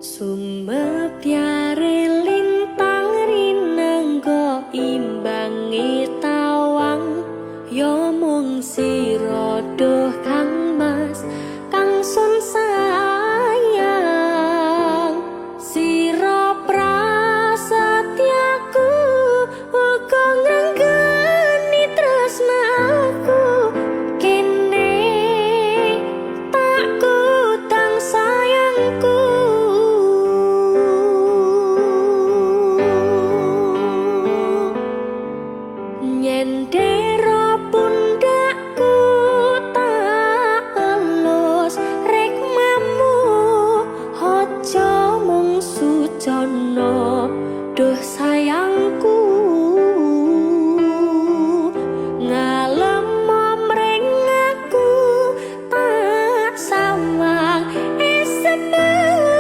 Sumebyare lintang rinengga imbange tawang, ya mung sira duh Kang Mas kang sun sayang. Sira prasetyaku uga ngrenggeni tresnaku, kene tak kutang sayangku. Nyendera pundakku tak elus rekmamu, aja mung sucana duh.